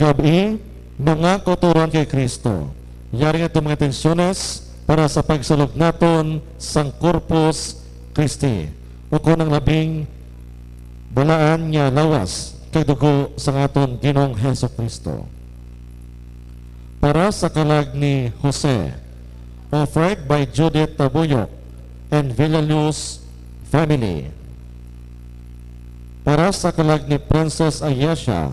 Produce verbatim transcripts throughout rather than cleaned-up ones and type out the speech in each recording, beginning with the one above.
Gab-i, mga kauturan kay Cristo. Yari nga itong mga intensyones para sa pagsulog naton sang Corpus Christi, o kung ang labing balaan nga lawas kag dugo sang aton Ginoong Hesus-Kristo. Para sa kalag ni Jose, offered by Judith Tabuyok and Villaluz family. Para sa kalag ni Princess Ayesha,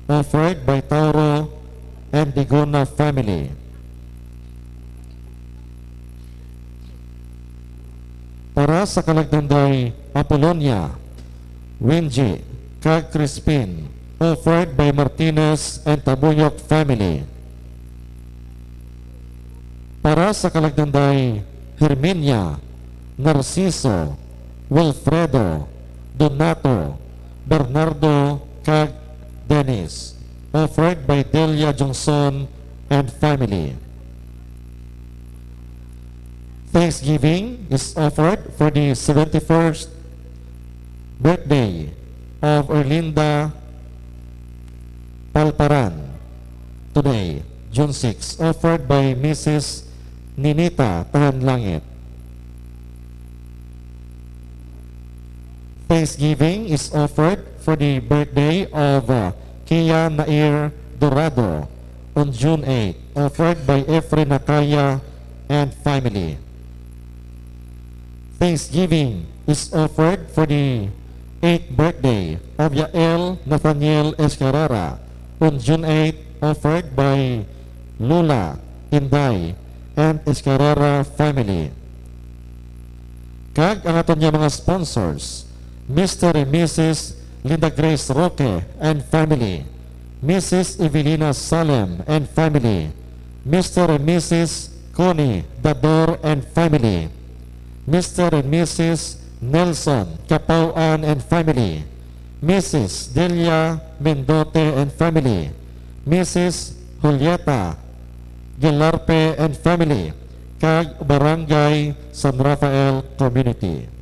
offered by Tauro and Digona family. Para sa kalag ni Inday Apolonia, Winji, kag Crispin, offered by Martinez and Tabuyok family. Para sa kalag ni Inday Herminia, Narciso, Wilfredo, Donato, Bernardo, kag Dennis, offered by Delia Jongson and family. Thanksgiving is offered for the seventy-first birthday of Erlinda Palparan today, June six, offered by Missus Ninita Tahanlangit. Thanksgiving is offered for the birthday of, uh, Kia Nair Dorado on June eight, offered by Efren Nakaya and family. Thanksgiving is offered for the eighth birthday of Yael Nathaniel Escarrera on June eight, offered by Lola, Inday, and Escarrera family. Kag ang aton nga mga sponsors, Mister and Missus Linda Grace Roque and family, Missus Evelina Salem and family, Mister and Missus Connie Dador and family, Mister and Missus Nelson Capauan and family, Missus Delia Mendote and family, Missus Julieta Gelarpe and family, kag Barangay San Rafael Community.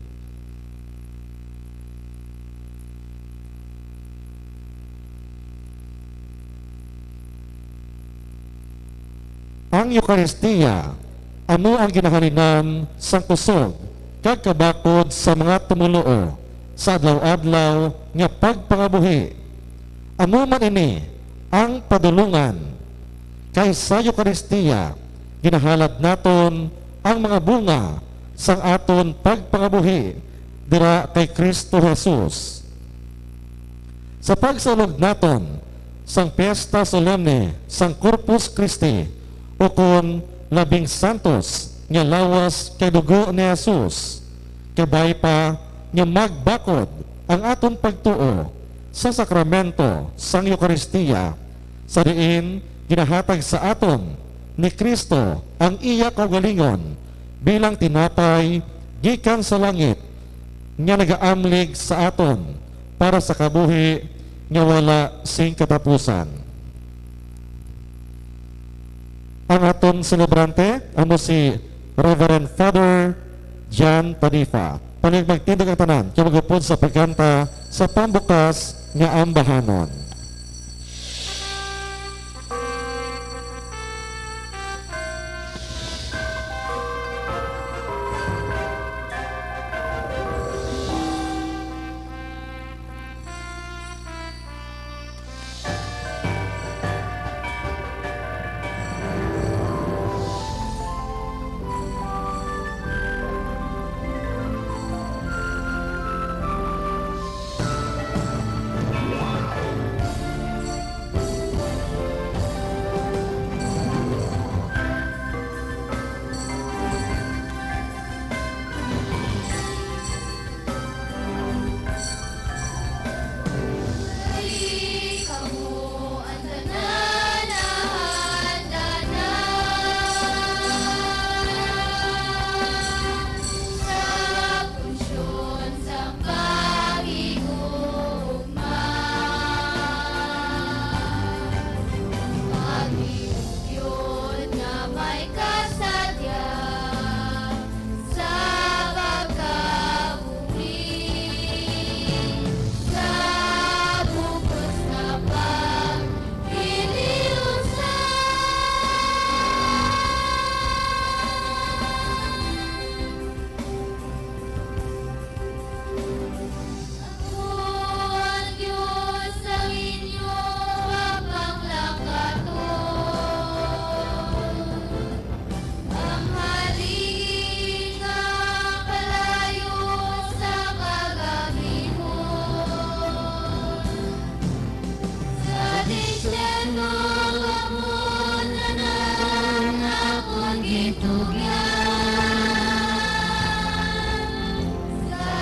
Ang Eukaristia amo ang ginahalinan sang kusog kag kabakod sa mga tumoluo sa adlaw-adlaw nga pagpangabuhi. Amo man ini ang padulongan, kay sa Eukaristia ginahalad naton ang mga bunga sang aton pagpangabuhi dira kay Cristo Jesus. Sa pagsulog naton sang Piyesta Solemne sang Corpus Christi, ukon Labing Santos nga lawas kag dugo ni Jesus, kabay pa nga magbakod ang aton pagtuo sa sakramento sang Eukaristia, sa diin ginahatag sa aton ni Cristo ang iya kaugalingon bilang tinapay gikan sa langit nga nagaamlig sa aton para sa kabuhi nga wala sing katapusan. Ang aton selebrante amo si Reverend Father John Tanifa. Palihog magtindog ang tanan kag mag-upod sa pagkanta sa pambukas nga ambahanon.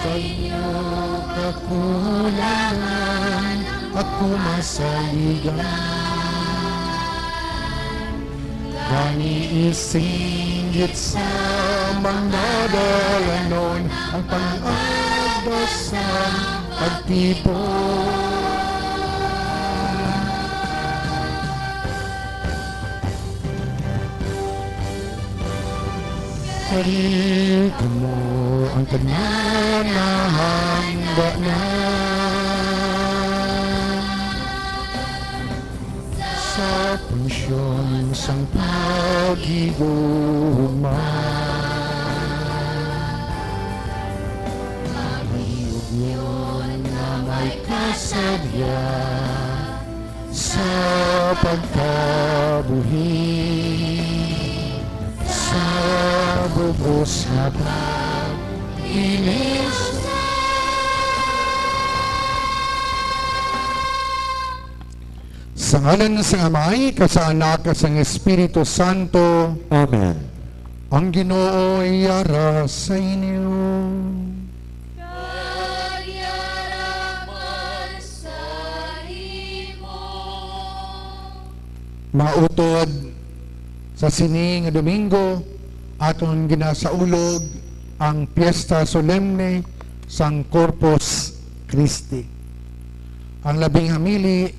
Sa inyo kakulangan ako masaligan. Gani isinggit sa mga dalanon ang pag-agda sa pagtipon. Kari kamo ang tanan nahanda na sa punsyon sang paghigugma. Mahiyugyon nga may kasadya sa pagkabuhi sa bug-os nga pag-ilis. Sa ngalan sang Amay, kag sa Anak, kag sang Espiritu Santo. Amen. Ang Ginoo yara sa inyo. Kag yara man sa imo. Mga utod, sa sini nga Domingo, aton ginasaulog ang piyesta solemne sang Corpus Christi, ang labing hamili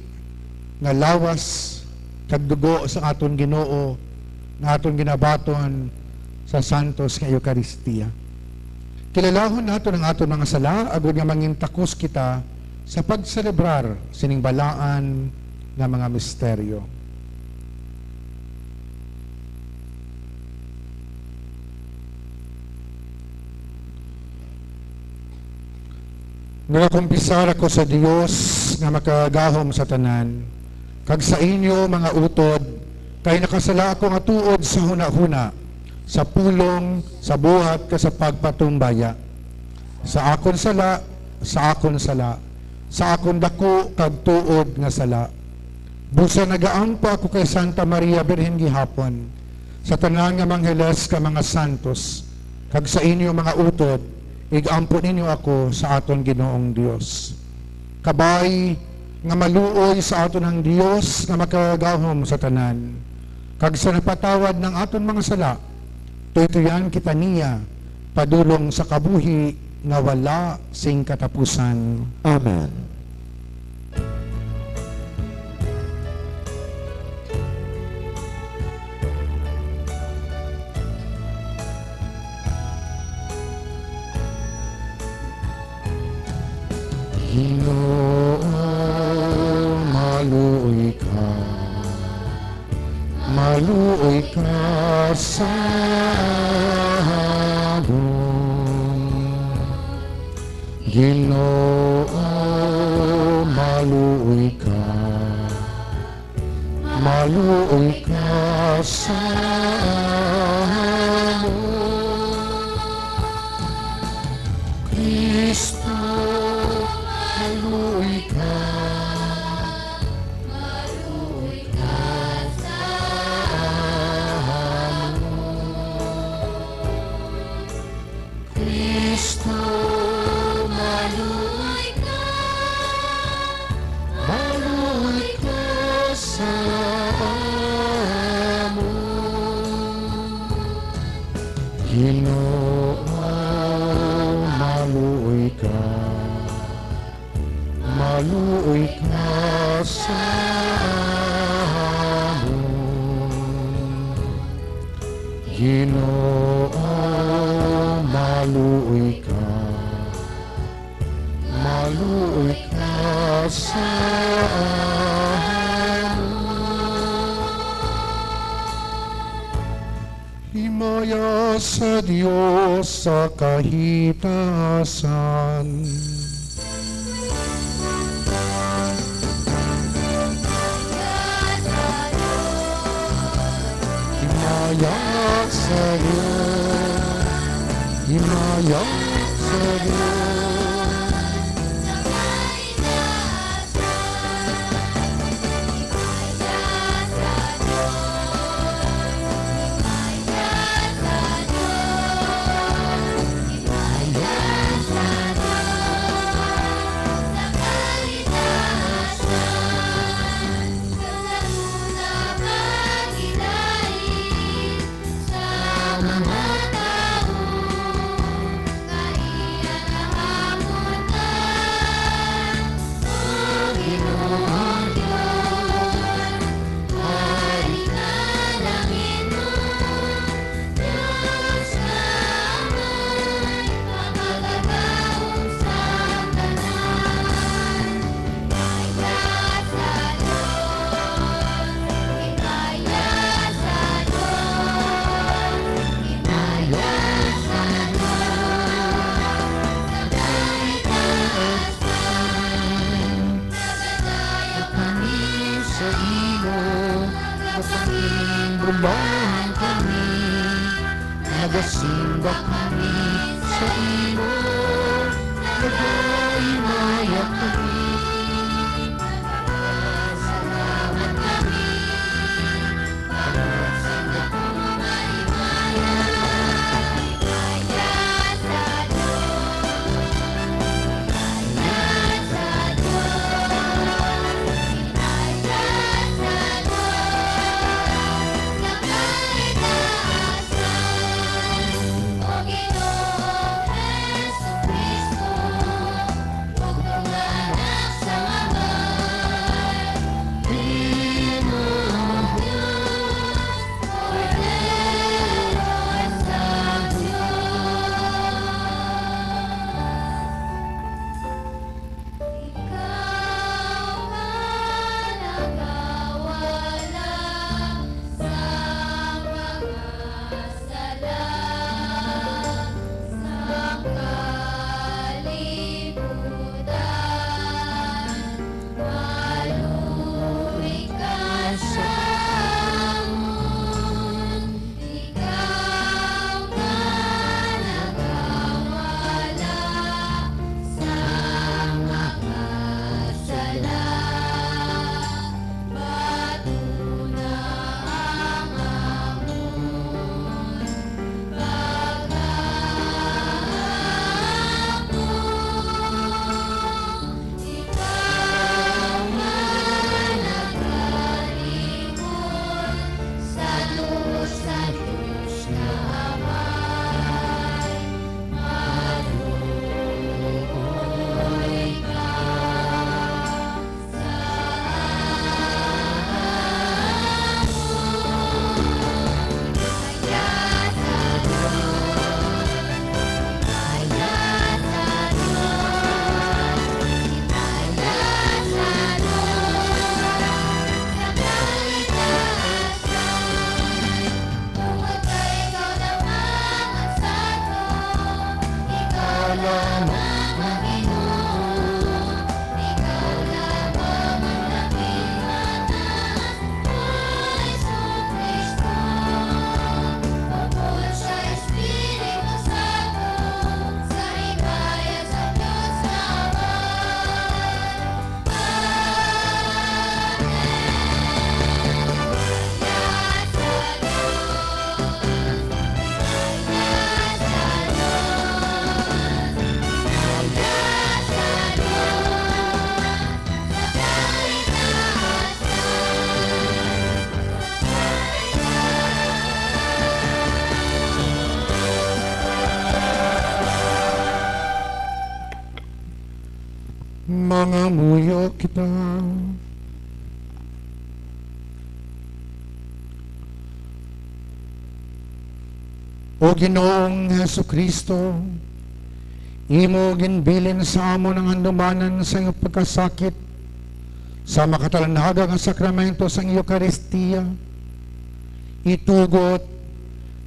nga lawas kag dugo sa aton Ginoo nga aton ginabaton sa santos nga Eukaristia. Kilalahon naton ang aton mga sala agod nga mangin takos kita sa pagselebrar sining balaan nga mga misteryo. Nagakumpisar ako sa Dios nga makagahom sa tanan, kag sa inyo, mga utod, kay nakasala ako nga tuod sa hunahuna, sa pulong, sa buhat, kag sa pagpatumbaya. Sa akon sala, sa akon sala, sa akon daku kag tuod nga sala. Busa nagaampo ako kay Santa Maria Birhen gihapon, sa tanan nga mga angeles kag mga santos, kag sa inyo, mga utod, ig-ampo ninyo ako sa aton Ginoong Dios. Kabay nga maluoy sa aton ang Dios nga makagahom sa tanan, kag sa napatawad ng aton mga sala, tuytuyan kita niya padulong sa kabuhi nga wala sing katapusan. Amen. Ginoo, maluoy ka, maluoy ka sa amon. Ginoo, maluoy ka, maluoy ka sa amon. Cristo, maluoy ka, maluoy ka sa amon. Cristo, maluoy ka, maluoy ka sa amon. Ginoo, maluoy ka, maluoy ka sa amon. Ginoo, maluoy ka, maluoy ka sa amon. Himaya sa Dios sa kahitasan. Himaya sa Dios. Himaya sa Dios. Sa imo, nagapangimbulan kami, nagasimba kami sa imo, nagahimaya kami. Salamat kami. Maluoy ka sa amon, ikaw nga nagawala sa mga sala. Bato na ang amon pagkahapon. Ikaw nga nagkalimon sa luz sa Dios nga Amay, maluoy ka. Ikaw lamang ang Ginoo, ikaw lamang ang Nagpinataas, O Jesu-Cristo. Upod sa Espiritu Santo, sa himaya sa Dios nga Amay. Mangamuyo kita. O Ginoong Jesu-Cristo, imo ginbilin sa amon ang handumanan sa iyang pagkasakit sa makatalnaga nga sakramento sang Eukaristia. Itugot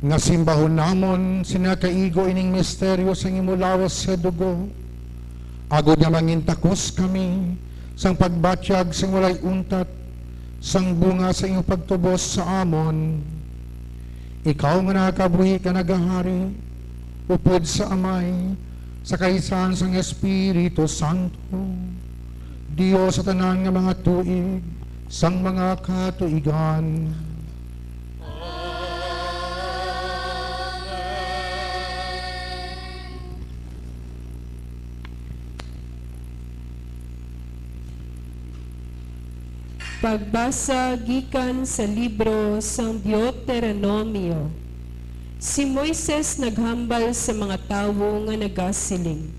nga simbahon namon sina kaigo ining misteryo sang imo lawas sa dugo, agod nga mangin takos kami sang pagbatyag sang walay untat sang bunga sa imo pagtubos sa amon. Ikaw nga nagabuhi kag nagahari upod sa Amay, sa kaisahan sang Espiritu Santo, Dios sa tanan nga mga tuig sang mga katuigan. Pagbasa gikan sa libro sang Deuteronomio. Si Moises naghambal sa mga tawo nga nagasiling,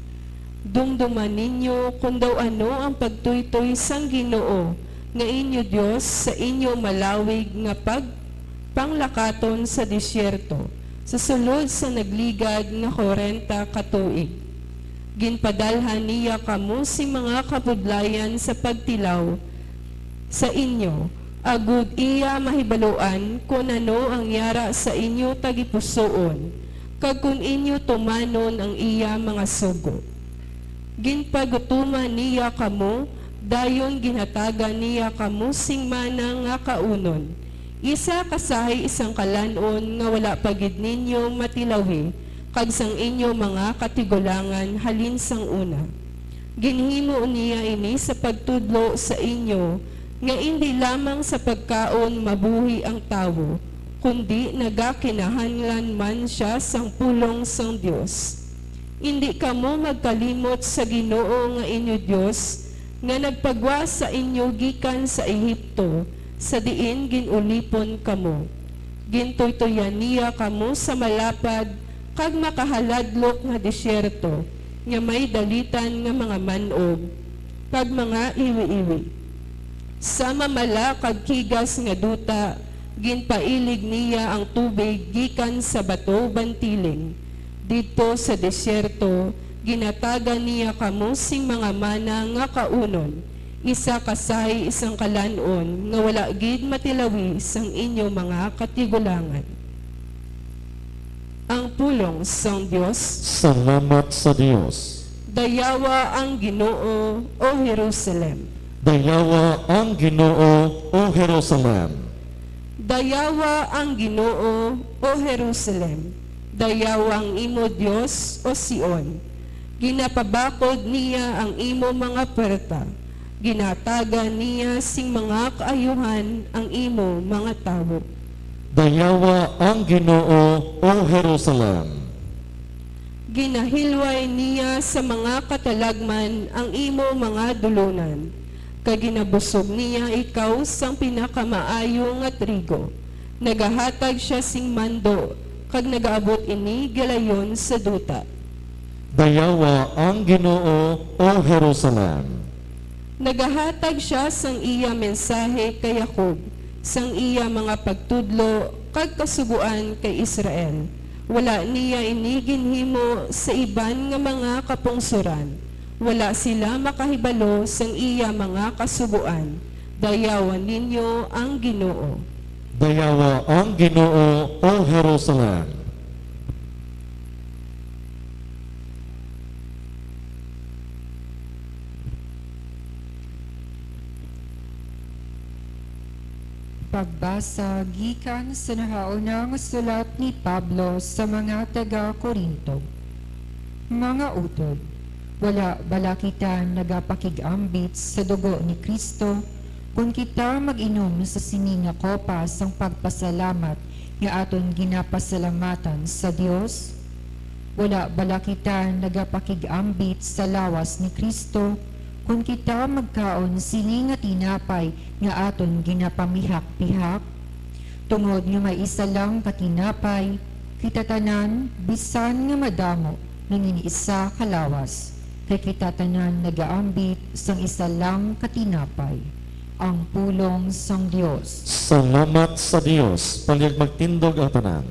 "Dumduma ninyo kon daw ano ang pagtuytoy sang Ginoo nga inyo Dios sa inyo malawig nga pagpanglakaton sa desierto, sa sulod sa nagligad nga kwarenta ka tuig. Ginpadalhan niya kamo sing mga kabudlayan sa pagtilaw sa inyo, agud iya mahibaluan kon ano ang yara sa inyo tagipusoon, kag kon inyo tumanon ang iya mga sugo. Ginpagutuman niya kamo, dayon ginhatagan niya kamo sing mana nga kaunon, isa ka sahi sang kalan-on nga wala pa gid ninyo matilawi, kag sang inyo mga katigulangan halin sang una. Ginhimo niya ini sa pagtudlo sa inyo nga indi lamang sa pagkaon mabuhi ang tawo, kundi nagakinahanglan man sia sang pulong sang Dios. Indi kamo magkalimot sa Ginoo nga inyo Dios, nga nagpagwa sa inyo gikan sa Egipto, sa diin gin-ulipon kamo. Gintuytoyan niya kamo sa malapad kag makahaladlok nga desierto nga may dalitan nga mga man-og kag mga iwi-iwi. Sa mamala kag kigas nga duta, ginpailig niya ang tubig gikan sa bato bantiling. Didto sa desierto, ginhatagan niya kamo sing mga mana nga kaunon, isa ka sahi sang kalan-on nga wala gid matilawi sang inyo mga katigulangan." Ang pulong sang Dios. Salamat sa Dios. Dayawa ang Ginoo, O Jerusalem. Dayawa ang Ginoo, O Jerusalem. Dayawa ang Ginoo, O Jerusalem. Dayawa ang imo Dios, O Sion. Ginapabakod niya ang imo mga puwerta. Ginatagan niya sing mga kaayuhan ang imo mga tawo. Dayawa ang Ginoo, O Jerusalem. Ginahilway niya sa mga katalagman ang imo mga dulunan, kag ginabusog niya ikaw sang pinakamaayo nga trigo. Nagahatag sia sing mando, kag nagaabot ini gilayon sa duta. Dayawa ang Ginoo, O Jerusalem. Nagahatag sia sang iya mensahe kay Jacob, sang iya mga pagtudlo kag kasugoan kay Israel. Wala niya ini ginhimo sa iban nga mga kapungsoran. Wala sila makahibalo sang iya mga kasugoan. Dayawa ninyo ang Ginoo. Dayawa ang Ginoo, O Jerusalem. Pagbasa gikan sa nahauna nga sulat ni Pablo sa mga taga-Corinto. Mga utod, wala bala kita nagapakig-ambit sa dugo ni Cristo, kon kita mag-inom sa sini nga kopa sang pagpasalamat nga aton ginapasalamatan sa Dios? Wala bala kita nagapakig-ambit sa lawas ni Cristo, kon kita magkaon sini nga tinapay nga aton ginapamihak-pihak? Tungod nga may isa lang ka tinapay, kita tanan, bisan nga madamo, nangin-isa ka lawas, kay kita tanan nagaambit sang isa lang ka tinapay. Ang pulong sang Dios. Salamat sa Dios. Palyag magtindog ang tanan.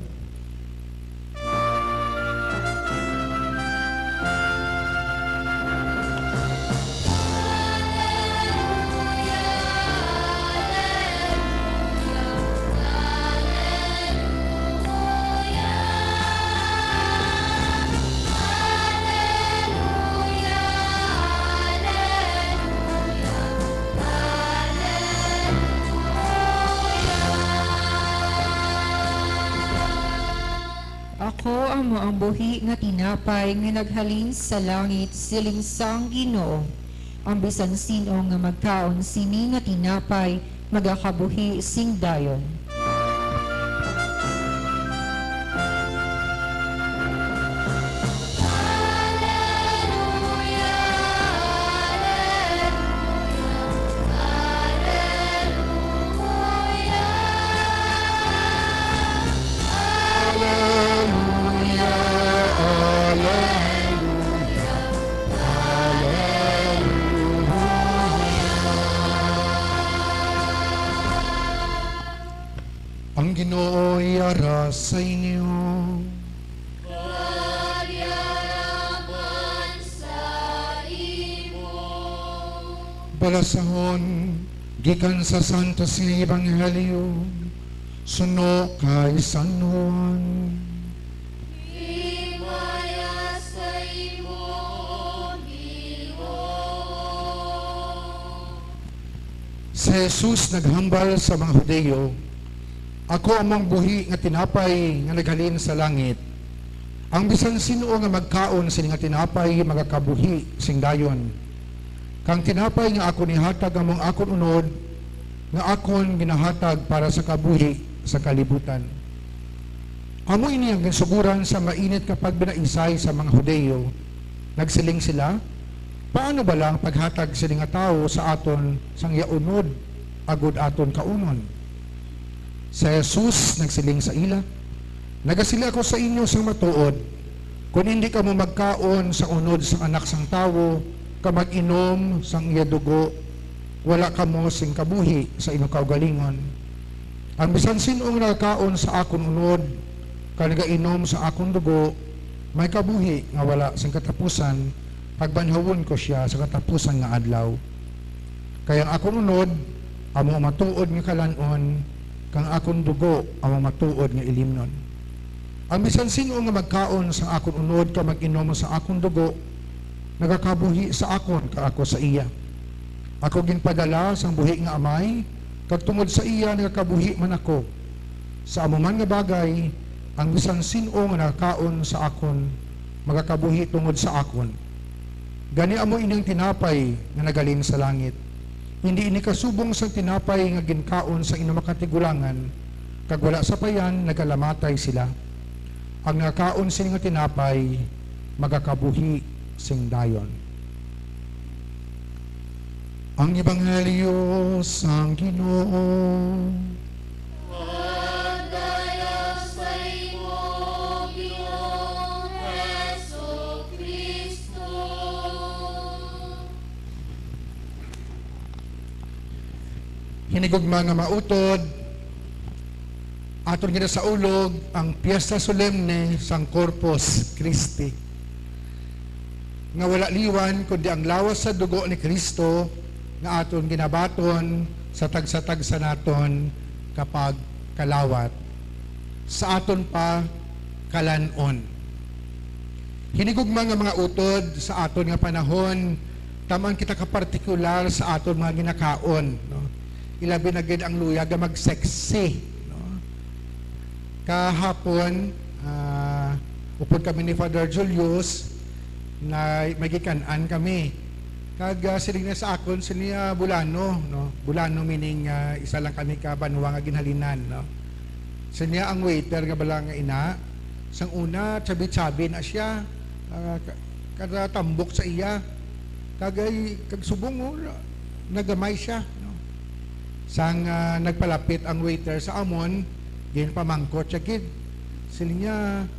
Ako amo ang buhi nga tinapay nga naghalin sa langit, siling sang Ginoo. Ang bisan sin-o nga magkaon sini nga tinapay magakabuhi sing dayon. sa inyo. Kag yara man sa imo. Balasahon gikan sa Santos nga Ebanghelyo suno kay San Juan. Himaya sa imo, Ginoo. Si Jesus naghambal sa mga Hudiyo, "Ako amo ang buhi nga tinapay nga naghalin sa langit. Ang bisan sin-o nga magkaon sini nga tinapay magakabuhi sing dayon. Kang tinapay nga akon ihatag amo ang akon unod nga akon ginahatag para sa kabuhi sa kalibutan." Amo ini ang ginsugoran sa mainit nga pagbinaisay sa mga Hudiyo. Nagsiling sila, "Paano bala ang paghatag sini nga tawo sa aton sang iya unod agud aton kaunon?" Si Jesus nagsiling sa ila, "Nagasiling ako sa inyo sang matuod, kon indi kamo magkaon sang unod sang Anak sang Tawo kag mag-inom sang iya dugo, wala kamo sing kabuhi sa inyo kaugalingon. Ang bisan sin-o nga nagakaon sa akon unod kag nagainom sa akon dugo may kabuhi nga wala sing katapusan, kag banhawon ko sia sa katapusan nga adlaw. Kay ang akon unod amo ang matuod nga kalan-on, kag ang akon dugo amo ang matuod nga ilimnon. Ang bisan sin-o nga magkaon sang akon unod kag mag-inom sa akon dugo, nagakabuhi sa akon kag ako sa iya. Ako ginpadala sang buhi nga Amay, kag tungod sa iya nagakabuhi man ako. Sa amo man nga bagay, ang bisan sin-o nga nakakaon sa akon magakabuhi tungod sa akon. Gani amo ini ang tinapay nga naghalin sa langit. Indi ini kasubong sang tinapay nga ginkaon sang inyo mga katigulangan, kag wala sapayan nagalamatay sila. Ang nakakaon sini nga tinapay magakabuhi sing dayon." Ang Ebanghelyo sang Ginoo. Pagdayag sa imo, Ginoong Jesu-Cristo. Hinigugma nga mautod, aton ginasaulog ang piyesta solemne sang Corpus Christi, nga wala liwan kundi ang lawas sa dugo ni Cristo nga aton ginabaton sa tagsa-tagsa naton kapagkalawat, sa aton pa kalan-on. Hinigugma nga mga utod, sa aton nga panahon, taman kita ka partikular sa aton mga ginakaon, no? Ilabi na gid ang luyag nga mag-sexy, no? Kahapon, ah, upod kami ni Father Julius, na may gikan-an kami. Kag, ah, siling niya sa akon, siling niya, "Bulano," no? Bulano meaning, ah, isa lang kami ka banwa nga ginhalinan, no? Siling niya ang waiter nga bala nga ina, sang una, chubby-chubby na siya, ah, ka-, kada tambok sa iya. Kagay, kag subong, oh, nagamay siya, no? Sang, ah, nagpalapit ang waiter sa amon, ginpamangkot siya gid. Siling niya,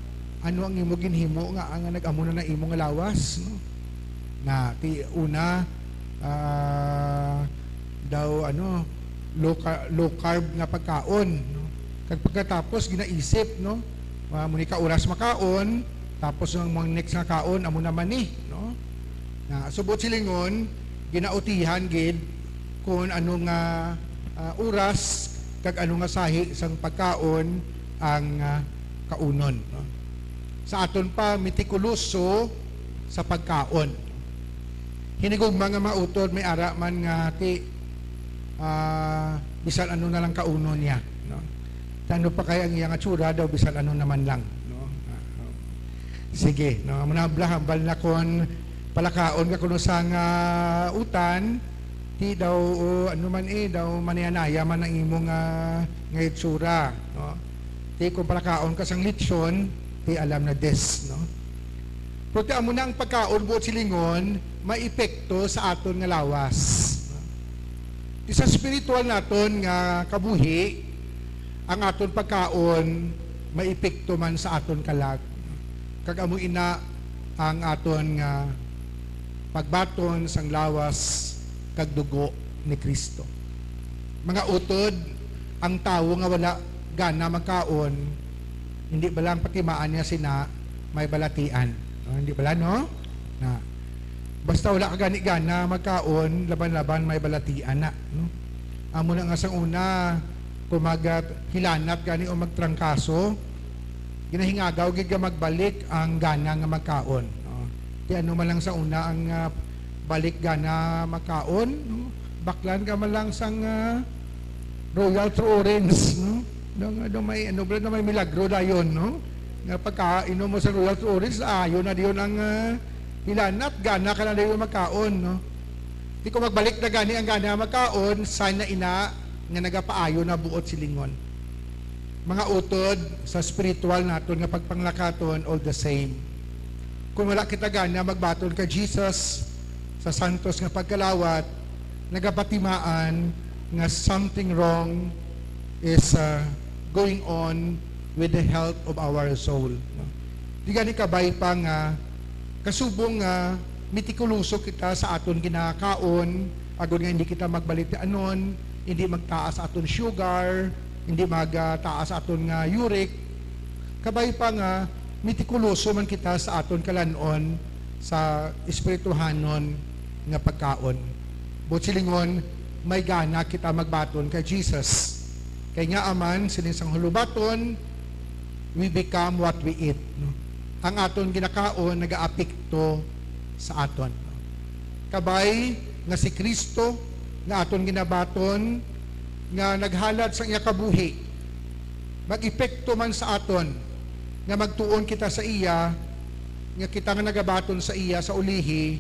"Ano ang imo ginhimo nga, nga nag-amo na ang imo nga lawas?" No? Na, ti, una, ah, daw, ano, low ca-, low carb nga pagkaon, no? Kag pagkatapos, ginaisip, no? Ah, amo ni ka oras makaon, tapos ang mga next nga kaon, amo naman ni, no? Na, subot silingon, ginautihan gid kung ano nga, ah, oras kag ano nga sahi sang pagkaon ang, ah, kaunon, no? Sa aton pa, metikuloso sa pagkaon. Hinigugma nga mautod, may ara man nga ti, ah, bisan ano na lang kaunon niya, no? Ti ano pa kay ang iya nga tsura daw, bisan ano naman lang, no? Ah, oh. Sige, no? Amo na, bala, hambal na kon palakaon ka kuno sang utan, ti daw, o, ano man, eh, daw manaya-naya man ang imo nga, nga itsura, no? Ti kung palakaon ka sang lechon, ti alam na des, no? Pero ti amo na ang pagkaon, buot silingon, may epekto sa aton nga lawas. Ti sa espiritual naton nga kabuhi, ang aton pagkaon may epekto man sa aton kalag. Kag amo ina ang aton nga pagbaton sang lawas kag dugo ni Cristo. Mga utod, ang tawo nga wala gana magkaon, Hindi bala ang patimaan niya sina may balatian? No, hindi bala, no? Na, basta wala ka gani gana magkaon, laban-laban may balatian na, no? Amo na nga sang una, kung mag, ah, hilanat gani o magtrangkaso, ginahingagaw gid nga magbalik ang gana nga magkaon, no? Kay ano man lang sa una ang, ah, balik gana magkaon, no? Baklan ka man lang sang, ah, Royal True Orange, no? Daw nga, daw may, ano, daw may milagro dayon, no? Nga pagkainom mo sa Royal True Orange, ayo na dayon ang, ah, hilanat, gana ka na dayon magkaon, no? Di ko magbalik na gani ang gana magkaon, sign na ina nga nagapaayo na buot silingon. Mga utod sa spiritual naton nga pagpanglakaton, all the same. Kung wala kita gana magbaton kay Jesus sa santos nga pagkalawat, nagapatimaan nga something wrong is, uh, going on with the health of our soul, no? Di gani kabay pa nga kasubong nga mitikuloso kita sa aton ginakaon, agod nga hindi kita magbalitianon, hindi magtaas aton sugar, hindi magtaas aton nga uric. Kabay pa nga mitikuloso man kita sa aton kalan-on sa espirituhanon nga pagkaon. Buot silingon, may gana kita magbaton kay Jesus. Kay nga aman, sining sang hulubaton, we become what we eat, no? Ang aton ginakaon nagaapekto sa aton, no? Kabay nga si Cristo nga aton ginabaton, nga naghalad sang iya kabuhi, mag-epekto man sa aton nga magtuon kita sa iya, nga kita nga nagabaton sa iya sa ulihi,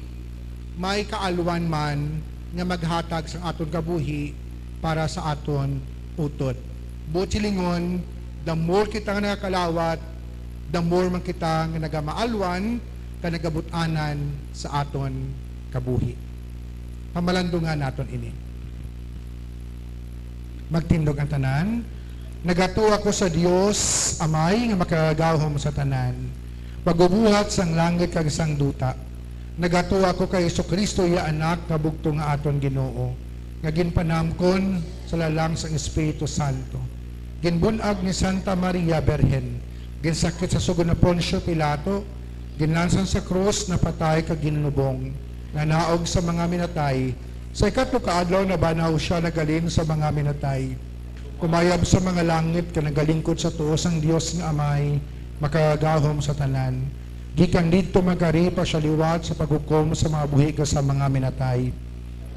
may kaalwan man nga maghatag sang aton kabuhi para sa aton utod. Buot silingon, the more kita nga nagakalawat, the more man kita nga nagamaalwan kag nagabut-anan sa aton kabuhi. Pamalandungan naton ini. Magtindog ang tanan. Nagatuo ako sa Dios, Amay nga makagagahom sa tanan, Magbubuhat sang langit kag sang duta. Nagatuo ako kay Jesu-Cristo, iya Anak nga bugtong nga aton Ginoo, nga ginpanamkon sa lalang sang Espiritu Santo, ginbun-ag ni Santa Maria Birhen, ginsakit sa sugo ni Poncio Pilato, ginlansang sa krus, napatay kag ginlubong, nanaog sa mga minatay. Sa ikatlo ka adlaw nabanhaw sia, naghalin sa mga minatay, kumayab sa mga langit, kag nagalingkod sa tuo sang Dios nga Amay, makagagahom sa tanan. Gikan didto magari pa sia liwat sa paghukom sa mga buhi kag sa mga minatay.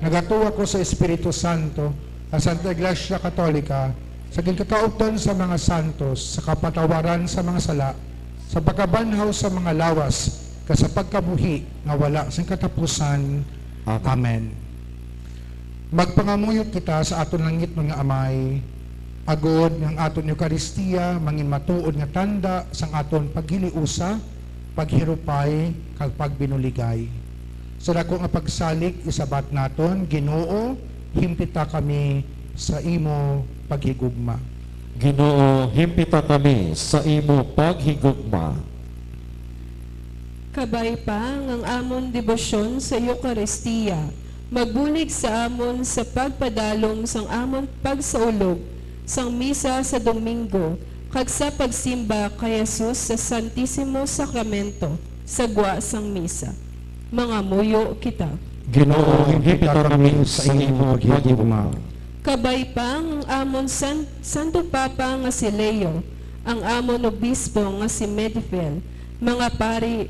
Nagatuo ako sa Espiritu Santo, sa Santa Iglesia Katolika, sa ginkakaupdan sa mga santos, sa kapatawaran sa mga sala, sa pagkabanhaw sa mga lawas, kag sa pagkabuhi nga wala sing katapusan. Amen. Amen. Magpangamuyo kita sa aton langitnon nga Amay, agod nga ang aton Eukaristia mangin matuod nga tanda sang aton paghiliusa, paghirupay, kag pagbinuligay. Sa dako nga pagsalig, isabat naton: Ginoo, himpita kami sa imo paghigugma. Ginoo, himpita kami sa imo paghigugma. Kabay pa nga ang amon debosyon sa Eukaristia magbulig sa amon sa pagpadalom sang amon pagsaulog sang Misa sa Domingo kag sa pagsimba kay Jesus sa Santisimo Sakramento sa gwa sang Misa. Mangamuyo kita. Ginoo, himpita kami sa imo paghigugma. Kabay pa ang amon San-, Santo Papa nga si Leo, ang amon Obispo nga si Medifel, mga pari,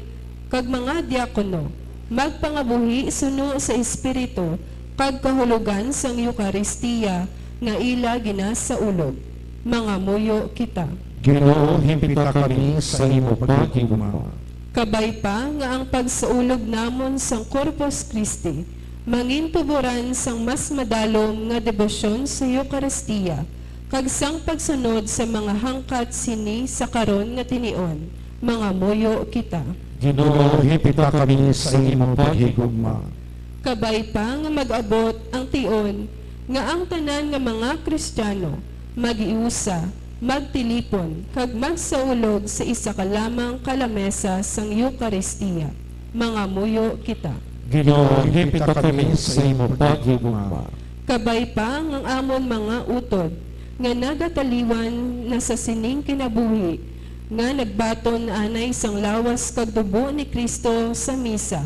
kag mga diakono, magpangabuhi suno sa Espiritu kag kahulogan sang Eukaristia nga ila ginasaulog. Mangamuyo kita. Ginoo, himpita kami sa imo paghigugma. Kabay pa nga ang pagsaulog namon sang Corpus Christi mangin tuboran sang mas madalom nga debosyon sa Eukaristia kag sang pagsunod sa mga hangkat sini sa karon nga tinion. Mangamuyo kita. Ginoo, himpita kami sa imo paghigugma. Kabay pa nga mag-abot ang tion nga ang tanan nga mga Kristiano maghiusa, magtilipon, kag magsaulog sa isa ka lamang ka lamesa sang Eukaristia. Mangamuyo kita. Ginoo, himpita kami sa imo paghigugma. Kabay pa nga ang amon mga utod nga nagataliwan na sa sining kinabuhi, nga nagbaton anay sang lawas kag dugo ni Cristo sa misa,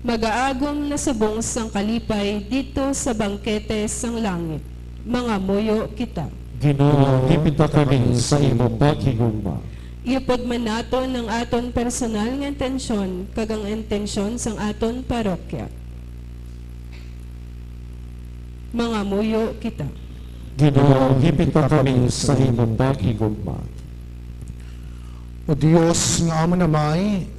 magaagom na subong sang kalipay didto sa bangkete sang langit. Mangamuyo kita. Ginoo, hipita kami sa imo paghigugma. Iupod man naton ang aton personal nga intensyon kag ang intensyon sang aton parokya. Mangamuyo kita. Ginoo, hipita kami sa imo paghigugma. O Dios nga amon Amay,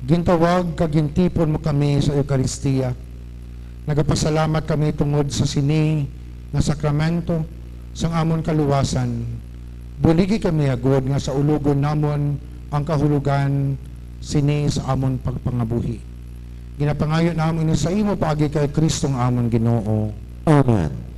gintawag kag gintipon mo kami sa Eukaristia. Nagapasalamat kami tungod sa sini nga sakramento sang amon kaluwasan. Buligi kami agod nga saulogon namon ang kahulogan sini sa amon pagpangabuhi. Ginapangayo namon ini sa imo paagi kay Cristo nga amon Ginoo. Amen.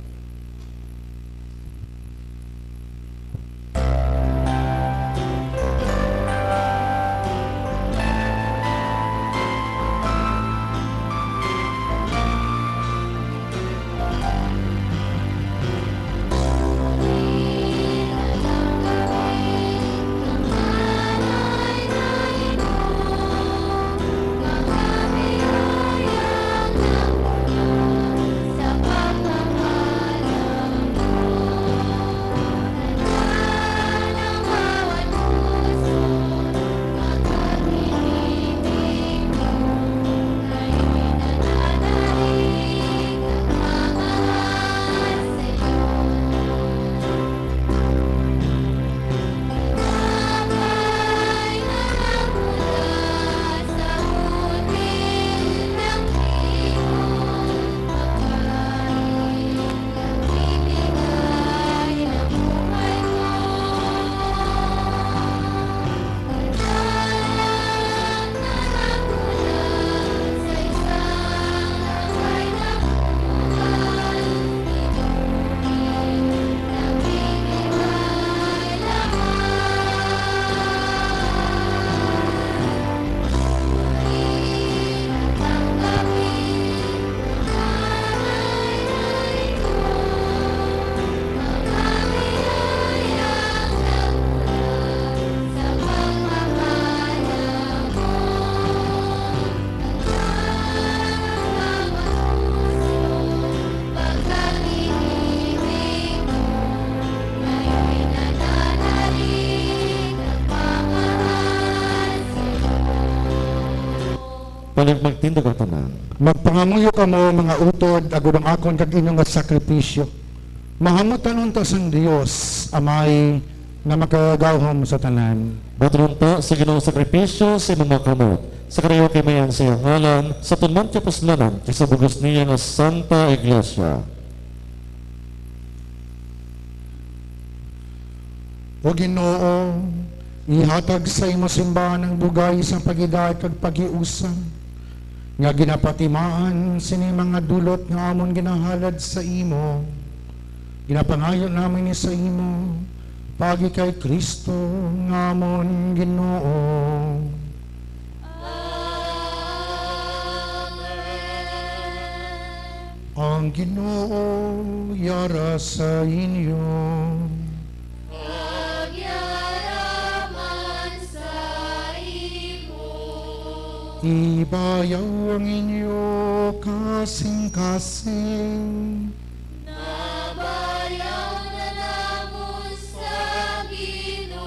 Balik magtindog ang tanan. Magpangamuyo kamo, mga utod, agod ang akon kag inyo nga sakripisyo. Mahamutan unta sang Dios, Amay, nga makagagahom sa tanan. Baton unta sa Ginoo sakripisyo sa imong mga kamot, sa karayo kay mayan sa iyang ngalan, sa aton man kapuslanan, kag sa bug-os niya nga Santa Iglesia. O Ginoo, ihatag sa imo simbahan ang bugay sang paghidait kag paghiusa, nga ginapatimaan sini mga dulot nga amon ginahalad sa imo. Ginapangayo namon ini sa imo, paagi kay Cristo nga amon Ginoo. Amen. Ang Ginoo yara sa inyo. Kag yara man sa imo. Ibayaw ang inyo kasing-kasing. Nabayaw na namon sa Ginoo.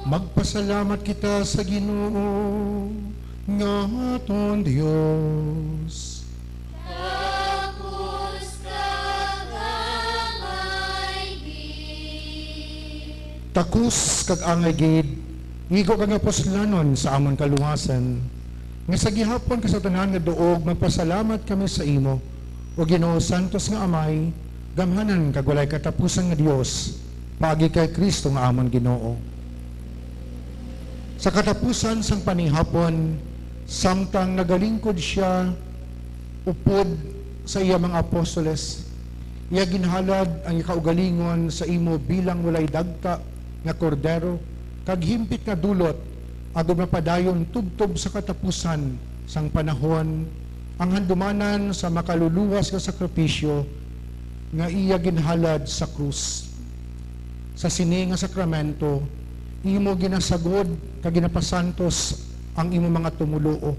Magpasalamat kita sa Ginoo nga aton Dios. Takos kag angay gid. Takos kag angay gid, igo kag nga puslanon sa amon kaluwasan, nga sa gihapon kag sa tanan nga duog magpasalamat kami sa imo, O Ginoo, santos nga Amay, gamhanan kag walay katapusan nga Dios, paagi kay Cristo nga amon Ginoo. Sa katapusan sang panihapon, samtang nagalingkod sia upod sa iya mga apostoles, iya ginhalad ang iya kaugalingon sa imo bilang walay dagta nga kordero kag himpit nga dulot, agod mapadayon tubtob sa katapusan sang panahon ang handumanan sa makaluluwas nga sakripisyo nga iya ginhalad sa krus. Sa sini nga sakramento, Imo ginasagod kag ginapasantos ang imo mga tumoluo,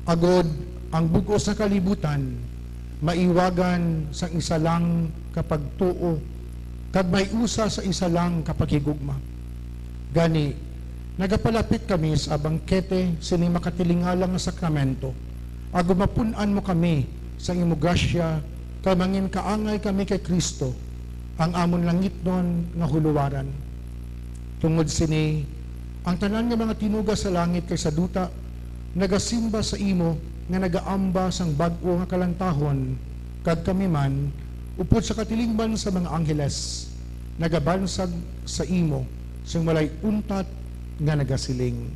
agod ang bug-os nga kalibutan maiwagan sang isa lang ka pagtuo kag mahiusa sa isa lang ka paghigugma. Gani, nagapalapit kami sa bangkete sini makatilingala nga sakramento, agod mapun-an mo kami sang imo grasya, kag manginkaangay kami kay Cristo, ang amon langitnon nga huluwaran. Tungod sini, ang tanan nga mga tinuga sa langit kag sa duta nagasimba sa imo nga nagaamba sang bag-o nga kalantahon, kag kami man, upod sa katilingban sa mga angheles, nagabansag sa imo sing walay untat nga nagasiling: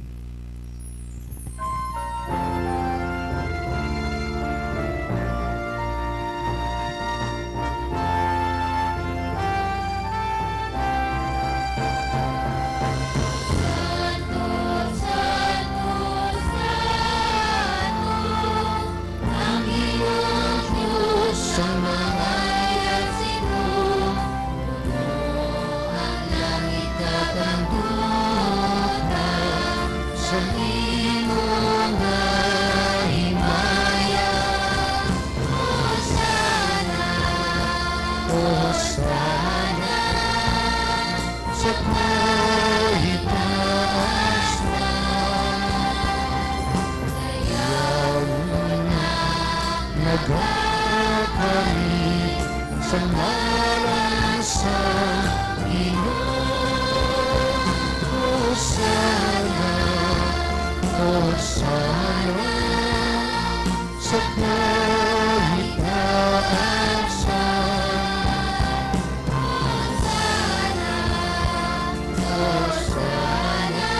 Hosanna sa kahitaasan. Kaya una nagakari sa ngalan sa Ginoo. Hosanna, Hosanna sa kahitaasan. Hosanna, Hosanna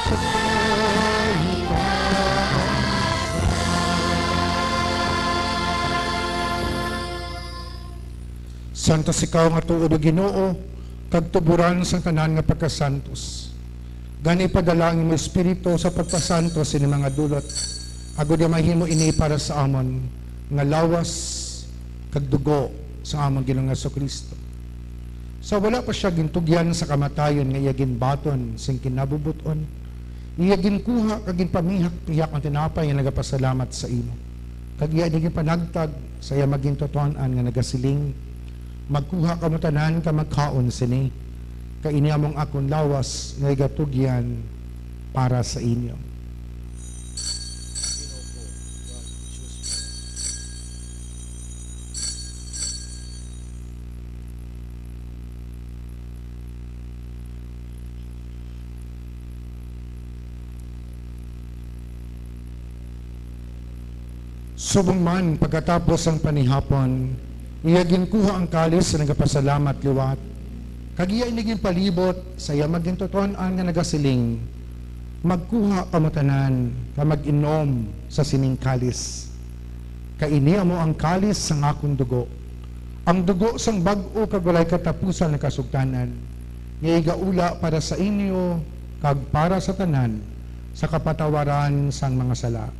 sa kahitaasan. Santos ikaw nga tuod, O Ginoo, kag tuboran sang tanan nga pagkasantos. Gani, ipadala ang imo Espiritu sa pagpasantos sini mga dulot, agod nga mahimo ini para sa amon nga lawas kag dugo sa amon Ginoong Jesu-Cristo. Sa wala pa sia gintugyan sa kamatayon nga iya ginbaton sing kinabubot-on, iya ginkuha kag ginpamihak-pihak ang tinapay nga nagapasalamat sa imo, kag iya ini ginpanagtag sa iya magintuton-an nga nagasiling: Magkuha kamo tanan kag magkaon sini, kay ini amo ang akon lawas nga igatugyan para sa inyo. Subong man, pagkatapos sang panihapon, iya ginkuha ang kalis sa nagapasalamat liwat, kag iya ini ginpalibot sa iya magintuton-an nga nagasiling: Magkuha kamo tanan kag mag-inom sa sining kalis, kay ini amo ang kalis sang akon dugo, ang dugo sang bag-o kag walay katapusan nga kasugtanan, nga igaula para sa inyo kag para sa tanan sa kapatawaran sang mga sala.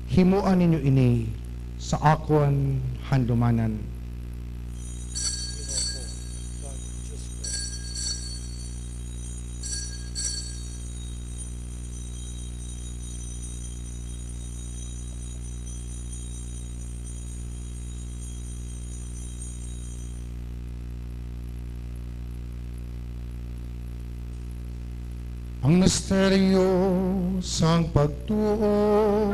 Himoa ninyo ini sa akon handumanan. Ang misteryo sang pagtuo.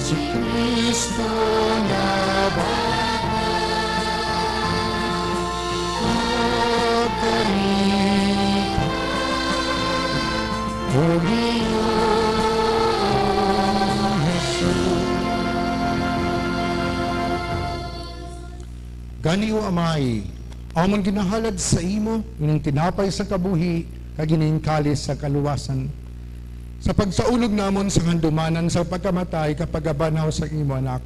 Si Cristo nabatay, pagkari o Ginoong Jesus. Gani, O Amay, amon ginahalad sa imo ining tinapay sang kabuhi kag ining kalis sa kaluwasan, sa pagsaulog namon sa handumanan sa pagkamatay kag pagkabanaw sa imo Anak.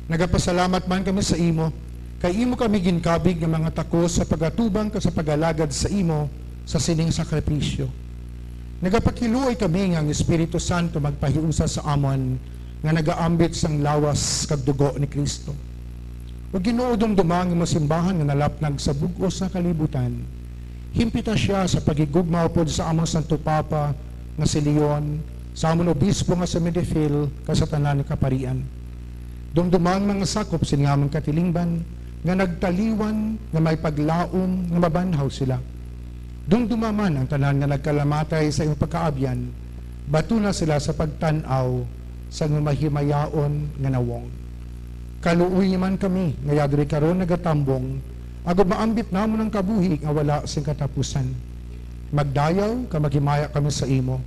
Nagapasalamat man kami sa imo, kay imo kami ginkabig nga mga takos sa pagatubang kag sa pag-alagad sa imo, sa sining sakripisyo. Nagapakiluoy kami nga ang Espiritu Santo magpahiusa sa amon nga nagaambit sang lawas kag dugo ni Cristo. O Ginoo, dumduma ang imong simbahan nga nalapnag sa bug-os nga kalibutan. Himpita sia sa paghigugma upod sa among Santo Papa nga si Leon, sa amon Obispo nga si Medefil, kag sa tanan nga kaparian. Dumduma ang mga sakop sini nga amon katilingban nga nagtaliwan nga may paglaom nga mabanhaw sila. Dumduma man ang tanan nga nagkalamatay sa imong pagkaabyan, batuna sila sa pagtan-aw sang mahimayaon nga nawong. Kaluoyi man kami nga yadri karon nagatambong, agod maambit namon ang kabuhi nga wala sing katapusan. Magdayaw kag maghimaya kami sa imo,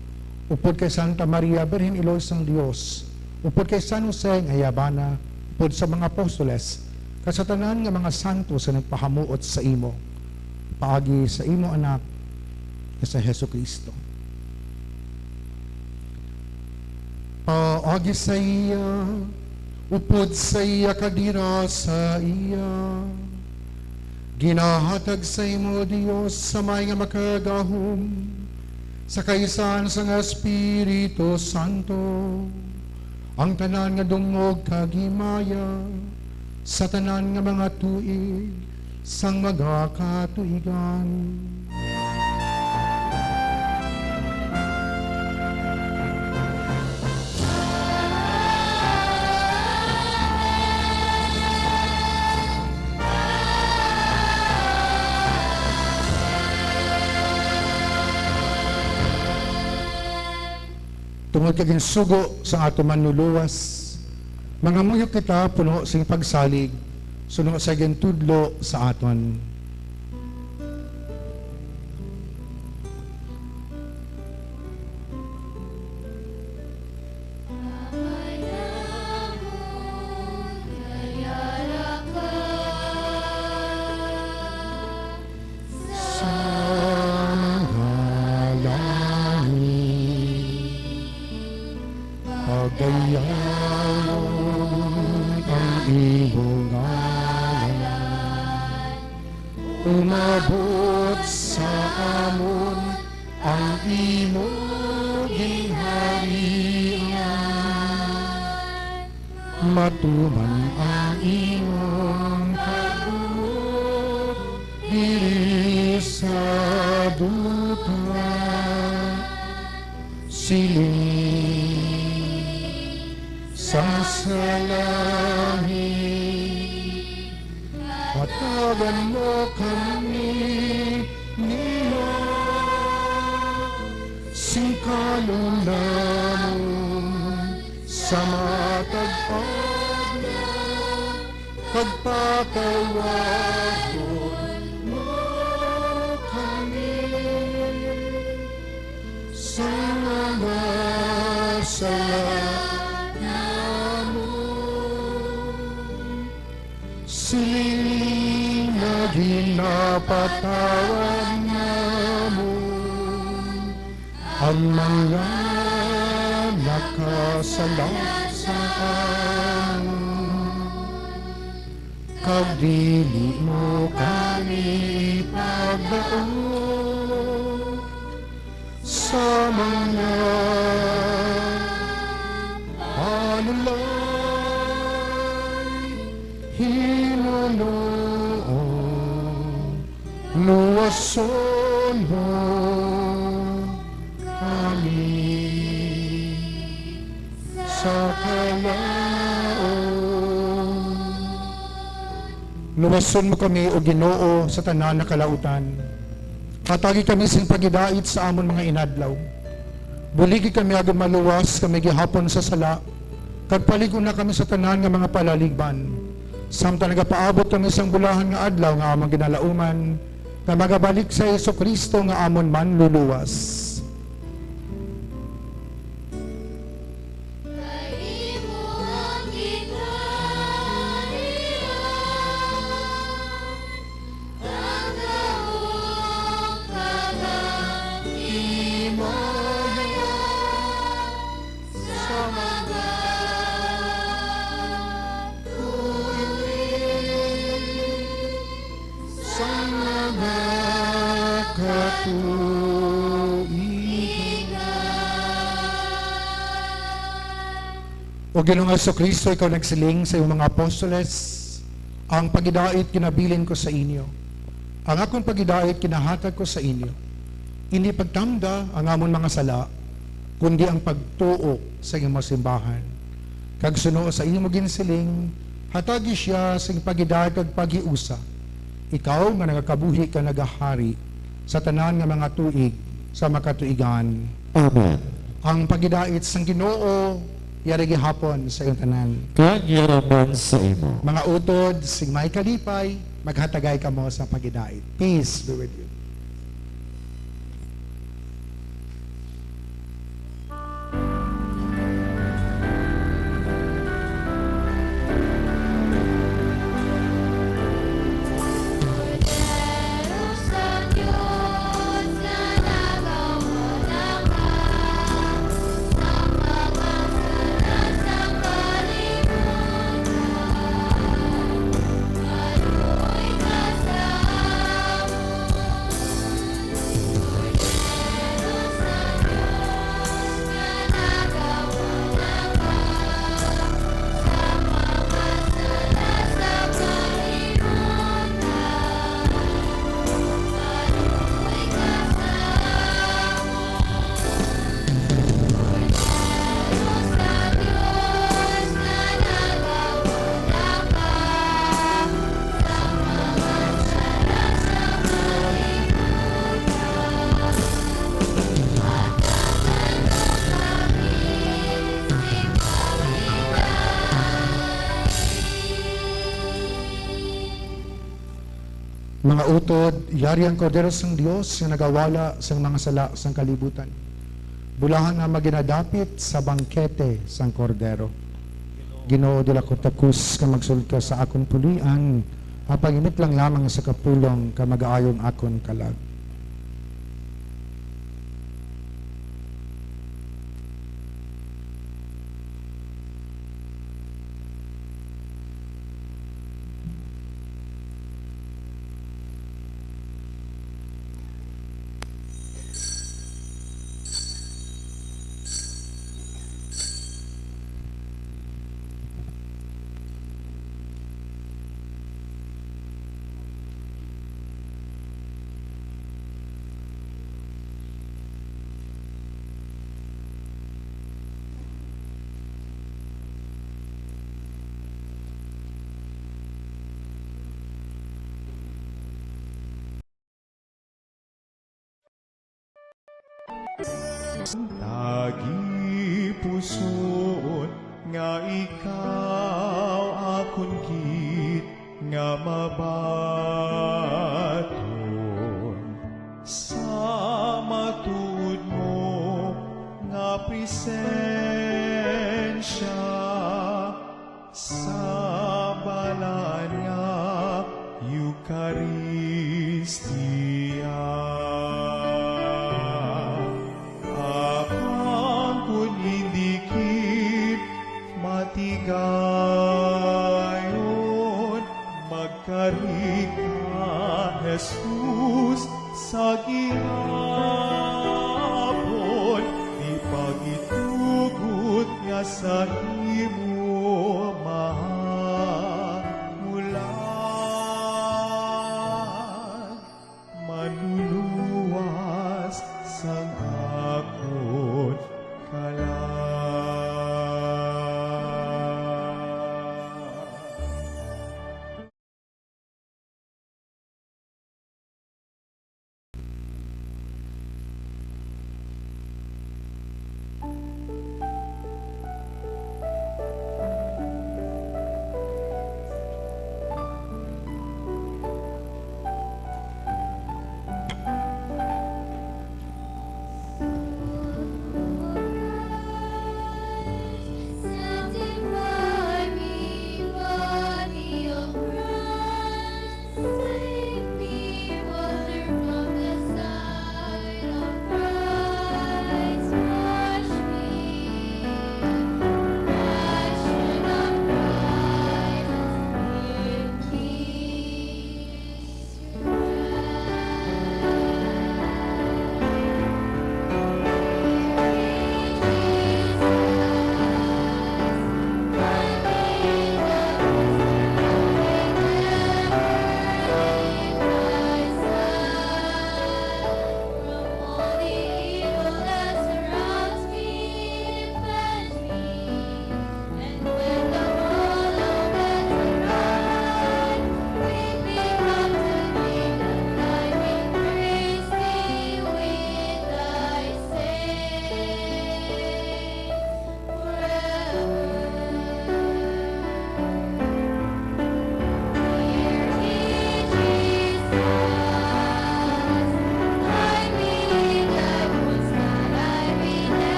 upod kay Santa Maria, Birhen Iloy sang Dios, upod kay San Jose nga iya bana, upod sa mga apostoles, kag sa tanan nga mga santos nga nagpahamuot sa imo, paagi sa imo Anak nga si Jesu-Cristo. Paagi sa iya, upod sa iya, kag dira sa iya, ginahatag sa imo, Dios, sa may nga makagahom, sa kaisahan sang Espiritu Santo, ang tanan nga dungog kag himaya sa tanan nga mga tuig sang mga katuigan. Tungod kay ginsugo sang aton Manluluwas, mangamuyo kita puno sing pagsalig suno sa gintudlo sa aton. Sa mga langit, pagdayawon ang imo ngalan. Umabot sa amon ang imo ginharian. Matuman ang imong pagbuot diri sa duta, siling sang sa langit. Hatagan mo kami nila sing kalunanon sa matag adlaw, kag patawaron mo kami sa mga sala namon, siling nga ginapatawad namon ang mga nakasala sa amon, kag dili mo kami pagdaog sa mga panulay, hinunoon luwason mo kami sa kalaon. Luwason mo kami, O Ginoo, sa tanan nga kalautan. Hatagi kami sing paghidait sa amon mga inadlaw. Buligi kami agud maluwas kami gihapon sa sala, kag palig-on na kami sa tanan nga mga palaligban, samtang nagapaabot kami sang bulahan nga adlaw nga amon ginalauman, nga magabalik si Jesu-Cristo nga amon Manluluwas. Sa mga katu- O Ginoong Jesu-Cristo, ikaw nagsiling sa imong mga apostoles, "Ang pagidait kinabilin ko sa inyo, ang akon pagidait kinahatag ko sa inyo. Indi pagtamda ang amon mga sala, kundi ang pagtuo sa imo simbahan. Kag suno sa imo ginsiling, hatagi sia sing pagidait kag paghiusa, ikaw nga nagakabuhi kag nagahari sa tanan nga mga tuig sa makatuigan." Amen. Ang pagidait sang Ginoo yari gihapon sa inyong tanan. Kag yara man sa imo. Mga utod sing may kalipay, maghatagay kamo sa pagidait. Peace be with you. Mga utod, yari ang Kordero sang Dios nga nagawala sang mga sala sang kalibutan. Bulahan nga maginadapit sa bangkete sang Kordero. Ginoo, dili ako takos nga magsulod ka sa akon puloy-an, apang imot lang lamang sa kapulong ka magaayo ang akon kalag. Tagipusoon nga ikaw akon gid nga mabaton sa matuod mo nga presensya. Sa balaan nga Eukaristia, apan kon indi gid matigayon, magkari ka, Jesus, sa gihapon, di pagito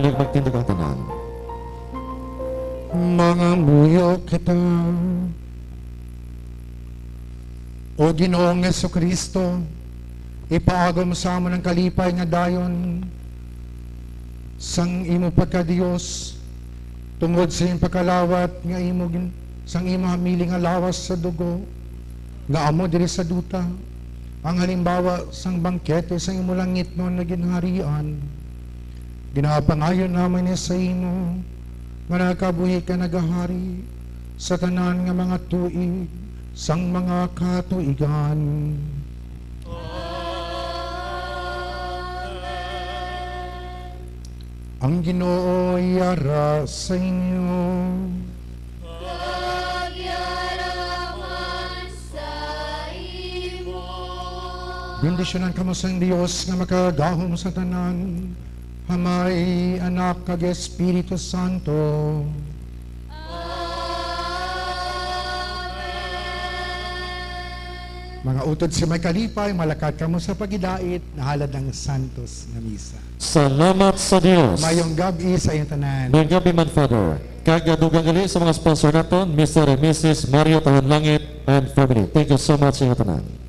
Magtindog ang tanan. Mangamuyo kita. O Ginoong Jesu-Cristo, ipaagom sa amon ang kalipay nga dayon sang imo pagka-Dios, tungod sa iyang pagkalawat nga imo gin-, sang imo hamili nga lawas sa dugo nga amo diri sa duta, ang halimbawa sang bangkete sang imo langitnon nga ginharian. Ginapangayo namon ini sa imo, nga nagabuhi ka, nagahari sa tanan nga mga tuig sang mga katuigan. Ang Ginoo yara sa inyo. Bendisyonan kamo sang Dios nga makagagahom sa tanan, Amay, Anak, kag Espiritu Santo. Mga utod sa may kalipay, malakat kamo sa pagidait, nahalad ang santos nga misa. Salamat sa Dios. Mayong gab-i sa inyo tanan. Mayong gab-i man, Father. Kag, ah, dugang gali sa mga sponsor naton, Mister and Missus Mario Tahonlangit and family. Thank you so much sa inyo tanan.